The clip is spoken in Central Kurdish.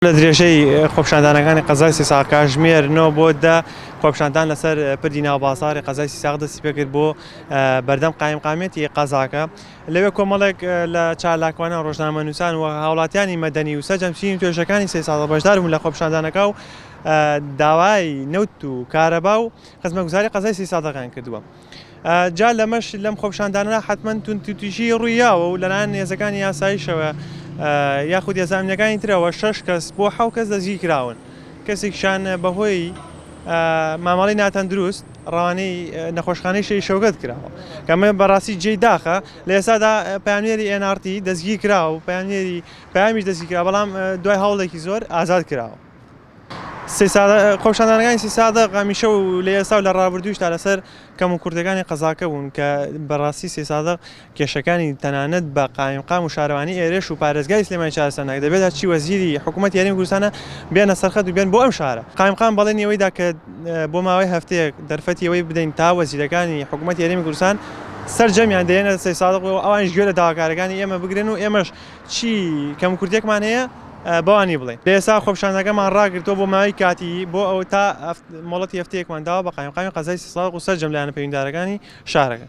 لە درێژەی خۆپیشاندانەکانی قەزای سیساق کاژمێر 9 بۆ 10 خۆپیشاندان لەسەر پردی ناوبازاڕی قەزای سیساق دەستی پێکرد بۆ بەردەم قایمقامیەتی قەزاکە لەوێ کۆمەڵێک لە چالاکوانان ڕۆژنامەنووسان و هاوڵاتیانی مەدەنی و سەرجەم چین و توێژەکانی سیساق بەشدار بوون لە خۆپیشاندانەکە و داوای نەوت و کارەبا و خزمەتگوزاری قەزای سیساقیان کردووە. جا لەمەش لەم خۆپیشاندانە حەتمەن توندوتیژی ڕوویاوە و لەلایەن هێزەکانی یاسایشەوە یاخود هێزە ئەمنیەکانی ترەوە شەش کەس بۆ حەو کەس دەستگیر کراون کەسێکیشان بەهۆی مامەڵەی ناتەندروست ڕەوانەی نەخۆشخانەی شەهید شەوکەت کراوە کە ئەمە بەڕاستی جێی داخە لە ئێستادا پەیامنێری NRT دەستگیر کراوە و پەیامنێری پەیامیش دەستگیر کراوە بەڵام دوای هەوڵێکی زۆر ئازاد کراوە. خۆپیشاندانەکانی سیسادق هەمیشە و لە ئێستا و لە ڕابردووشدا لەسەر کەموکورتیەکانی قەزاکە بوون کە بەڕاستی سیسادق کێشەکانی تەنانەت بە قایمقام و شارەوانی ئێرەش و پارێزگای سلێمانی چارەسەر ناکرێت دەبێت هەرچی وەزیری حکوومەتی هەرێمی کوردستانە بێنە سەرخەت و بێن بۆ ئەم شارە قایمقام بەڵێنی ئەوەی دا کە بۆ ماوەی هەفتەیەک دەرفەتی ئەوەی بدەین تا وەزیرەکانی حکوومەتی هەرێمی کوردستان سەرجەمیان دێنە سیسادق و ئەوانیش گوێ لە داواکارەکانی ئێمە بگرن و ئێمەش چی کەموکورتیەکمان هەیە بەوانی بڵێین. لە ئێستا خۆپیشاندانەکەمان ڕاگرتووە بۆ ماوەی کاتی بۆ ئەوە تا مۆڵەتی هەفتەیەکمان داوە بە قایمقامی قەزای سیسڵاق و سەرجەم لایەنە پەیوەندیدارەکانی شارەکە.